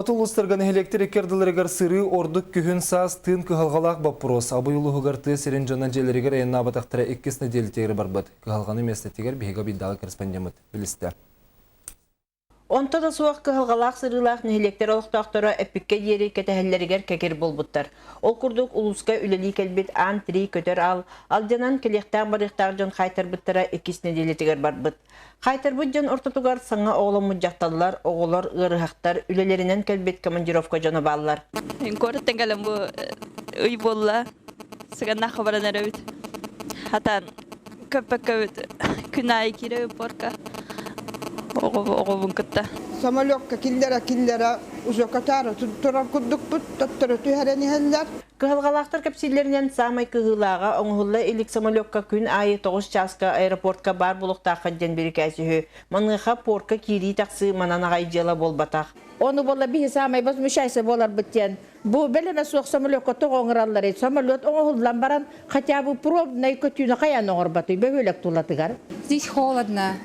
Хоту улуустарга нэһилиэктэр икки ардыларыгар сырыы ордук күһүн-саас тыын кыһалҕалаах боппуруос. Абый улууһугар тыа сирин дьоно дьиэлэригэр айаннаабатахтара иккис нэдиэлэтигэр барбыт. Кыһалҕаны миэстэтигэр биһиги объедааҕы корреспондеммыт билистэ. Онто да суох кыһалҕалаах сырыылаах нэһилиэктэр олохтоохторо эппиккэ диэри кэтэһэллэригэр кэкир буолбуттар. Ол курдук улууска үлэлии кэлбит Аан Три көтөр аал алдьанан кэлиэхтээх-барыахтаах дьон хаайтарбыттара иккис нэдиэлэтигэр барбыт. Хаайтарбыт дьон ортотугар саҥа оҕоломмут дьахталлар, оҕолор, ыарыһахтар, үлэлэринэн кэлбит командировка дьоно бааллар. Куораттан кэлэн бу ый буолла, сыганнаахха баран эрэбит. Хатан көппөккөбүт күн аайы киирэбит порка оҕобун кытта. Самолекка киллэрэ-киллэрэ уже катары турар курдукпут, төттөрү түһэрэн иһэллэр. Кыһалҕалаахтар кэпсииллэринэн, саамай кыһыылааҕа оҥоһулла илик самолекка күн аайы 9 чааска аэропортка баар буолуохтааххыт диэн бирикээс үһү. Маныаха пуорка киирии-тахсыы манан аҕай дьыала буолбатах. Ону буолла биһи саамай возмущайся буоларбыт диэн бу бэлэмэ суох самолекка тоҕо оҥоралларый? Самолет оҥоһуллан баран хотя бы пробный көтүүнү хайаан оҥорботуй бөһүөлэк тулатыгар? Здесь холодно.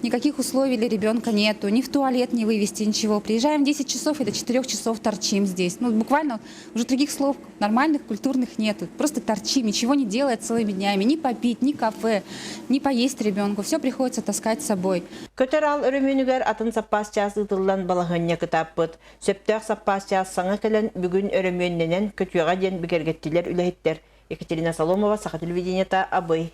Никаких условий для ребенка нету, ни в туалет не вывести, ничего. Приезжаем в 10 часов и до 4 часов торчим здесь. Ну, буквально уже других слов нормальных, культурных нету. Просто торчим, ничего не делая целыми днями. Ни попить, ни кафе, ни поесть ребенку. Все приходится таскать с собой. Көтөр аал өрөмүөнүгэр атын саппаас чаас ыытыллан балаһыанньа кытааппыт. Сөптөөх саппаас чаас саҥа кэлэн бүгүн өрөмүөннэнэн көтүөҕэ диэн бигэргэттилэр үлэһиттэр. Екатерина Соломова, Саха телевидениета, Абый.